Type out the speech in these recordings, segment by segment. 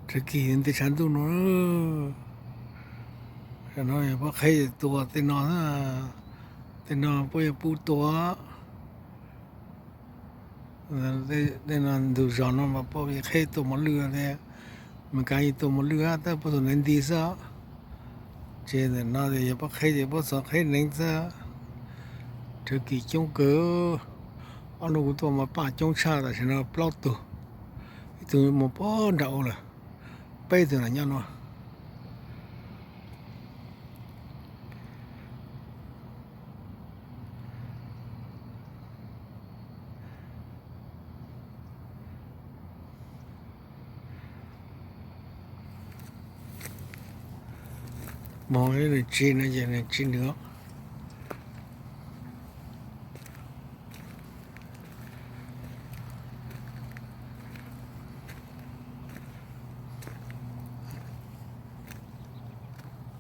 Rhawv kis nti tshav ntuj no, no yog pob qheb tua tej no, tej no puab yuav pub tua. Tej no ntug zos no mas puab yuav qheb tua mos lwj, Meskas yeej tua mos lwj tab puab tua ntaiv nti xwb. Ces ntawm no yog pob qheb ces puab txhua qheb neev xwb. Rhawv kis coob kawg, ob hnub kuv tuaj mas paj coob tshaj, tam sim no plaub tug, ib tug mus puag nram ub lawm, peb tug no nyob no. Moog nws tsis no ces nws tsis nws.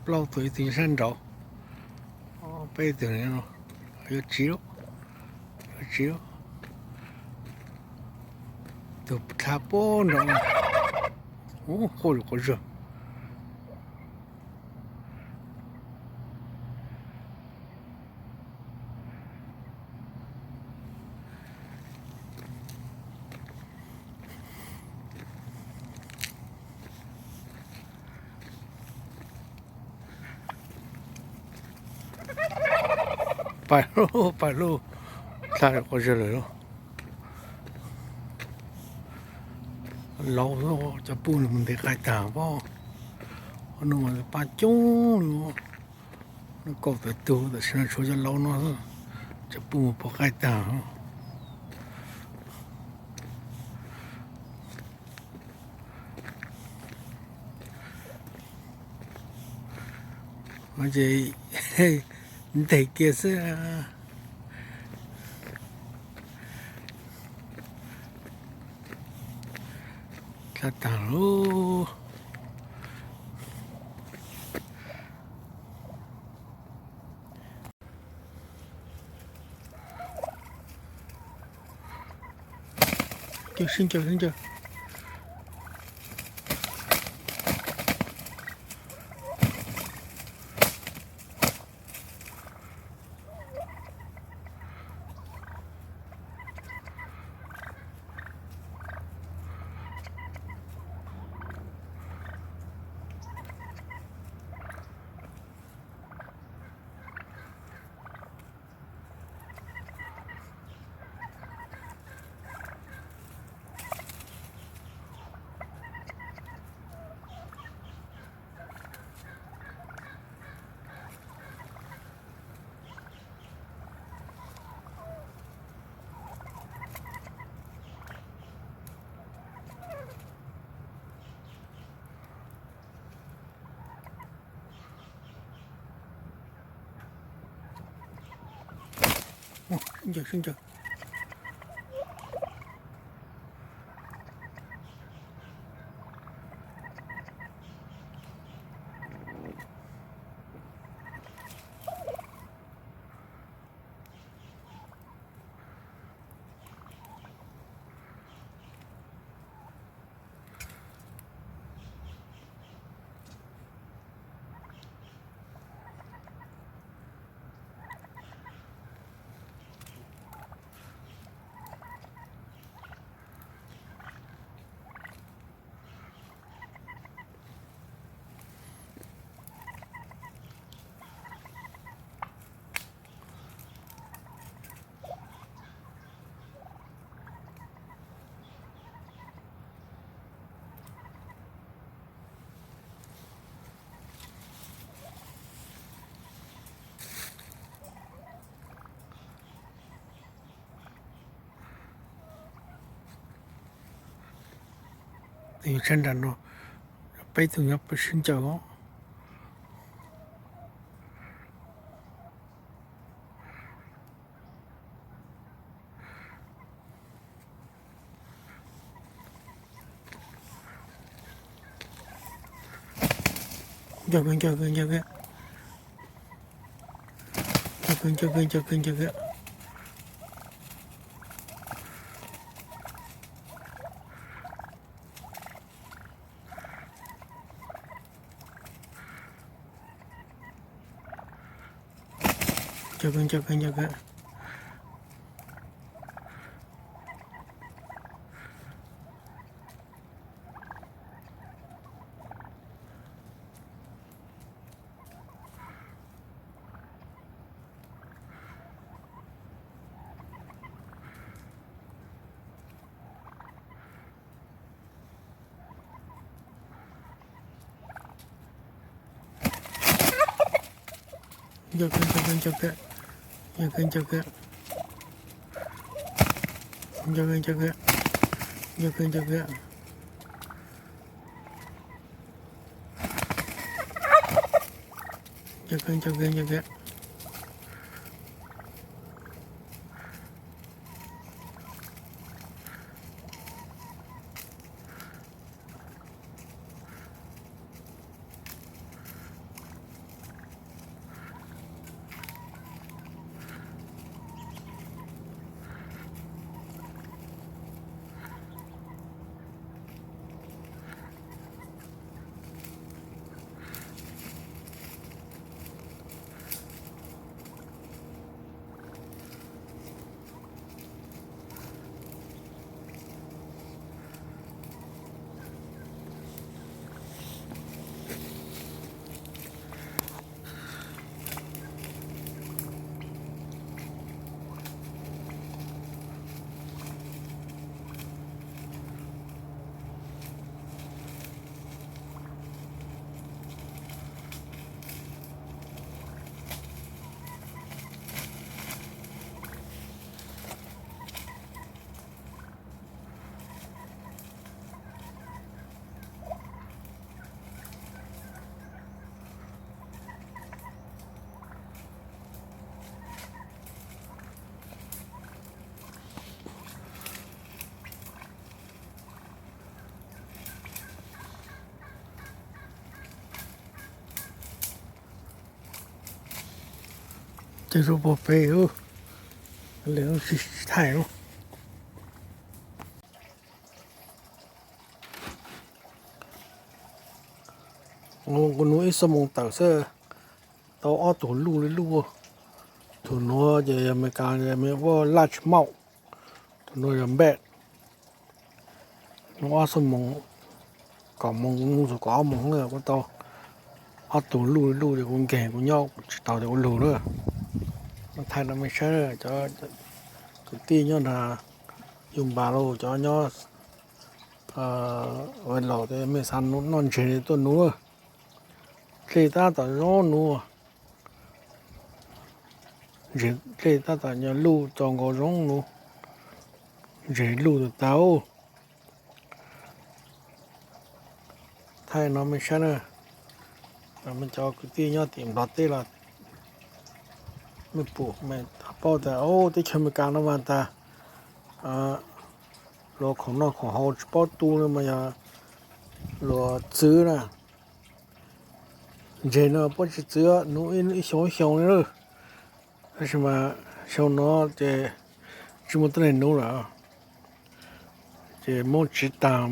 Plaub tug, ib tug sab nraud, peb tug no, yuav tsis, yuav tsis, tug dlha puag nraud, quaj quaj zog. Pais lauj, pais lauj, dlha quas zog lawm lauj. Laus, cov puj nws mus ntes qaij tag pob. Ob nub mas paj coob li, nub kaum tawm tug, tam sim no tshuav cov laus no, cov puj mus pov qaij tag. Ces ntes kiag xwb. Dlha tag lauj. Sib ncaws, sib ncaws. Sib ncaws, sib ncaws. Yus tshab nram no, peb tug nyob peb sib ncaws os. Ncaws, ncaws, ncaws, ncaws, ncaws, ncaws. Nco kawg, nco kawg, nco kawg. Nco kawg, nco kawg, nco kawg, nco kawg, nco kawg, nco kawg, nco kawg, nco kawg, nco kawg. Nco kawg, nco kawg, nco kawg. Ces rau puag pem, lawv tsis thaij lawm. Kuv nug ib xuab moos tawm xwb, tau ob tug luj li luj. Tus nuav ces yog Amelikas, yog Amelikas ua laj tsis maum. Tus nuav yog npaj. Nug ob xuab moos, kaum moos, nug txug kaum ob moos kuj tau ob tug luj li luj, ces kuv nkeeg kuv nyob tsis tau ces kuv lug lawm. Thaij no mej saib, cov kwv tij nyob nram Yus Npas los cov nyob Vaj Laus tej mej xav noj ntseg tuaj nuv. Dlej tab tom zoo nuv, dlej tab tom nyob luj txaus nkaus zoo nuv, ntseg luj tag tag. Thaij no mej saib na, mej cov kwv tij nyob tim Nplog teb los mej pum mej paub tas teb chaws Amelikas no mas tas luag khoom noj khoom haus tsis paub tu no mas yog luag txwv na. Ntseg no puab tsis txwv, nuv ib xyoo ib xyoo li lawm. Tab sis mas xyoo no ces tsis muaj tuab neeg nuv lawm, ces muab tsiv taag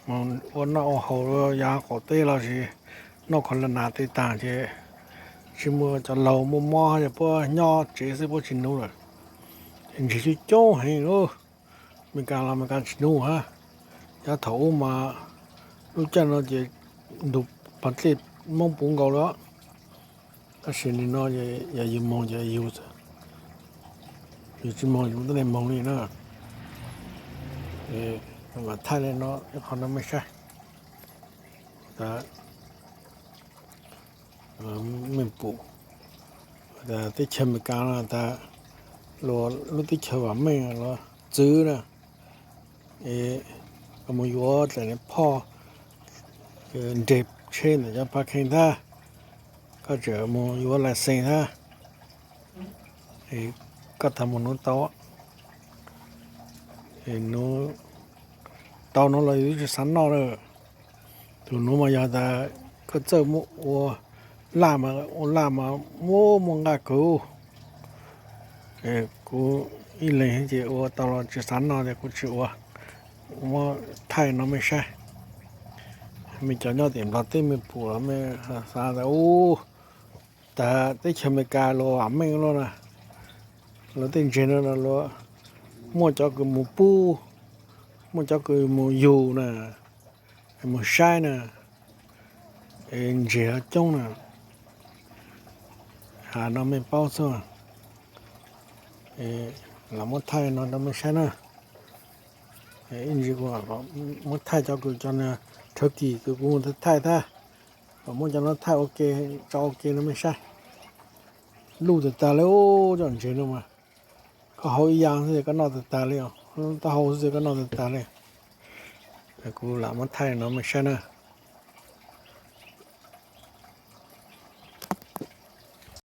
mus ua noj ua haus yav qaum teb los sis noj kho la nas tej taag ces tsis muaj, cov laug muaj mob ces puab nyob tsev xwb puab tsis nuv lawm. Ntseg coob coob heev lawm. Amelikas los Amelikas tsis nuv hab. Yav thaum ub mas lub caij no ces ntug pag dlej Moob puv nkaus lawm. Tab sis nim no yog yus moog ces yus, yus tsis moog yus tuab neeg moog li na. Mas thaij li no ib qho no mej saib. Mej pum, teb chaws Amelikas no tas luag lub teb chaws vam meej los txwv na, es koj mus yuav dlaim phoj, nres tsheb ntawm cov parking thab, koj tseem mus yuav license thab, koj tas mus nuv tau. Nuv tau nuv los yus tsis xav noj lawm. Tus nuv mas yog tas koj txawj muab ua laj mas, ua laj mas muaj muaj nqaj kawg. Kuv ib leeg ces ua tau los tsis xav noj ces kuv tsis ua. Muab thaij no mej saib. Mej cov nyob tim Nplog teb mej pum los mej xav tas ub, tas teb chaws Amelikas los vam meej lawm na. Luag tej ntseg no los muaj cov kws mus pub, muaj cov kws mus yug na, mus saib na, ntseg coob na. Has no mej paub xwb, lam muab thaij no rau mej saib na. Ib ntsis kuv muab thaij cov kws cov turkey kws kuv mus thaij thab, kom muab cov no thaij ua ke, tso ua ke no mej saib. Luj tag tag li, cov ntseg no mas koj haus ib yaam xwb koj noj tag tag li, taub hau xwb koj noj tag tag li. Kuv lam muab thaij no mej saib na.